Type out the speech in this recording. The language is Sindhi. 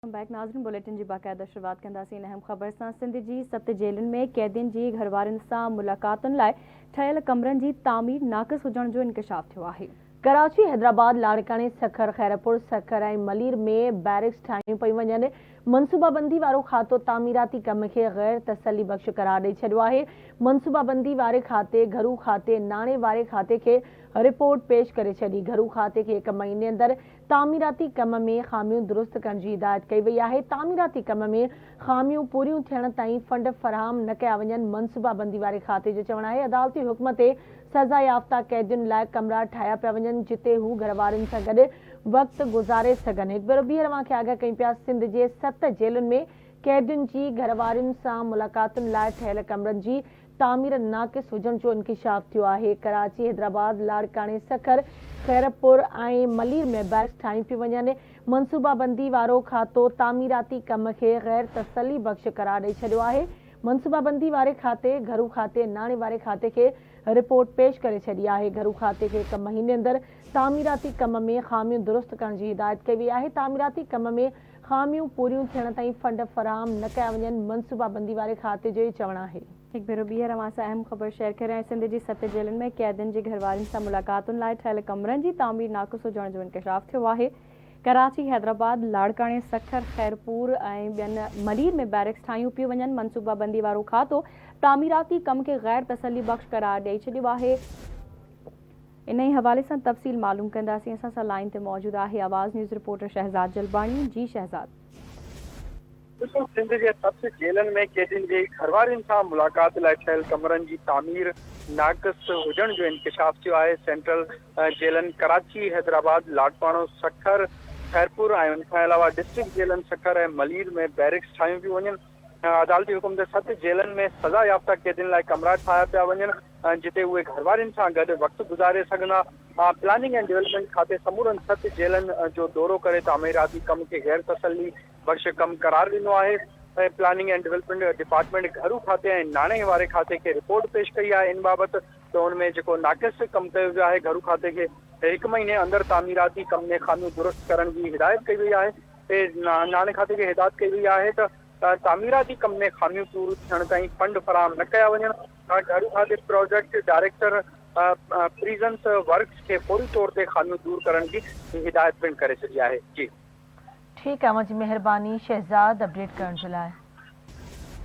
Welcome back ناظرين بليٽن جي باقاعده شروعات ڪنداسين اهم خبر سان سنڌ جي ست جيلن ۾ قيدين جي گهروارين سان ملاقاتن لاء ٺهيل ڪمرن جي تعمير ناقص هجڻ جو انڪشاف ٿيو آهي. ڪراچي، حيدرآباد، لاڙڪاڻي، سکر، خيرپور، سکر ۽ ملير ۾ بيرڪس ٺاهيون پيون وڃن، منصوبابندي وارو کاتو تعميراتي ڪم کي غير تسلي بخش قرار ڏئي ڇڏيو آهي، منصوبابندي واري کاتي، گهرو کاتي، ناڻي واري کاتي کي رپورٽ پيش ڪري ڇڏي، گهرو کاتي کي هڪ مهيني اندر تعميراتي ڪم ۾ خاميون درست ڪرڻ جي هدايت ڪئي وئي آهي، تعميراتي ڪم ۾ خاميون پوريون ٿيڻ تائين فنڊ فراهم نه ڪيا وڃن، منصوبابندي واري کاتي جو چوڻ آهي عدالتي حڪم تي سزا يافته قيدين لاء ڪمرا ٺاهيا پيا وڃن جتي هو گهروارين سان گڏ وقت گذاري سگهن. هڪ ڀيرو ٻيهر اوهان کي آگاهه ڪيون پيا سنڌ جي ست جيلن ۾ قيدين جي گهروارين سان ملاقاتن لاء ٺهيل ڪمرن جي تعمير ناقص هجڻ جو انڪشاف ٿيو آهي، ڪراچي، حيدرآباد، لاڙڪاڻي، سکر، خيرپور ۽ ملير ۾ بيرڪس ٺاهيون پيون وڃن، منصوبابندي وارو کاتو تعميراتي ڪم کي غير تسلي بخش قرار ڏئي ڇڏيو آهي، منصوبابندي واري کاتي، گهرو کاتي، ناڻي واري کاتي کي رپورٽ پيش ڪري ڇڏي آهي، گهرو کاتي کي هڪ مهيني اندر تعميراتي ڪم ۾ خاميون درست ڪرڻ جي هدايت ڪئي وئي آهي، تعميراتي ڪم ۾ خاميون پوريون ٿيڻ تائين فنڊ فراهم نه ڪيا وڃن، منصوبابندي واري کاتي جو چوڻ آهي. هڪ ڀيرو ٻيهر اوهان سان اهم خبر شيئر ڪريان ۽ سنڌ جي ست جيلن ۾ قيدين جي گهروارين سان ملاقاتن لاء ٺهيل ڪمرن جي تعمير ناقص هجڻ جو انڪشاف ٿيو آهي. ڪراچي، حيدرآباد، لاڙڪاڻي، سکر، خيرپور ۽ ٻين ملير ۾ بيرڪس ٺاهيون پيون وڃن، منصوبابندي وارو کاتو تعميراتي ڪم کي غير تسلي بخش قرار ڏئي ڇڏيو آهي. انهي حوالي سان تفصيل معلوم ڪنداسين اسان سان لائين تي موجود آهي آواز نيوز رپورٽر شهزاد جلباڻي جي شهزاد. بلڪل سنڌ جي ست جيلن ۾ قيدين جي گهروارين سان ملاقات لاء ٺهيل ڪمرن جي تعمير ناقص هجڻ جو انڪشاف ٿيو آهي سينٽرل جيلن ڪراچي، حيدرآباد، لاڙڪاڻو، سکر، خيرپور ۽ ان کان علاوه ڊسٽرڪٽ جيلن سکر ۽ ملير ۾ بيرڪس ٺاهيون پيون وڃن عدالتي حڪم تي ست جيلن ۾ سزا يافته قيدين لاء ڪمرا ٺاهيا پيا وڃن. جتي اهي گهروارين سان گڏ وقت گذاري سگهندا. پلاننگ اينڊ ڊولپمينٽ کاتي سمورن ست جيلن جو دورو ڪري تعميراتي ڪم کي غير تسلي بخش ڪم قرار ڏنو آهي. پلاننگ اينڊ ڊولپمينٽ ڊپارٽمينٽ گهرو کاتي ۽ ناڻي واري کاتي کي رپورٽ پيش ڪئي آهي ان بابت ته ان ۾ جيڪو ناقص ڪم ڪيو ويو آهي گهرو کاتي کي هڪ مهيني اندر تعميراتي ڪم ۾ خاميون درست ڪرڻ جي هدايت ڪئي وئي آهي. ناڻي کاتي کي هدايت ڪئي وئي آهي ته تعميراتي ڪم ۾ خاميون پوريون ٿيڻ تائين فنڊ فراهم نه ڪيا وڃن. گهرو کاتي پراجيڪٽ ڊائريڪٽر پريزنس ورڪس کي فوري طور تي خاميون دور ڪرڻ جي هدايت پڻ ڪري ڇڏي آهي. جي. ٺيڪ آ اوهان جي مهرباني شهزاد اپڊيٽ ڪرڻ جي لاء.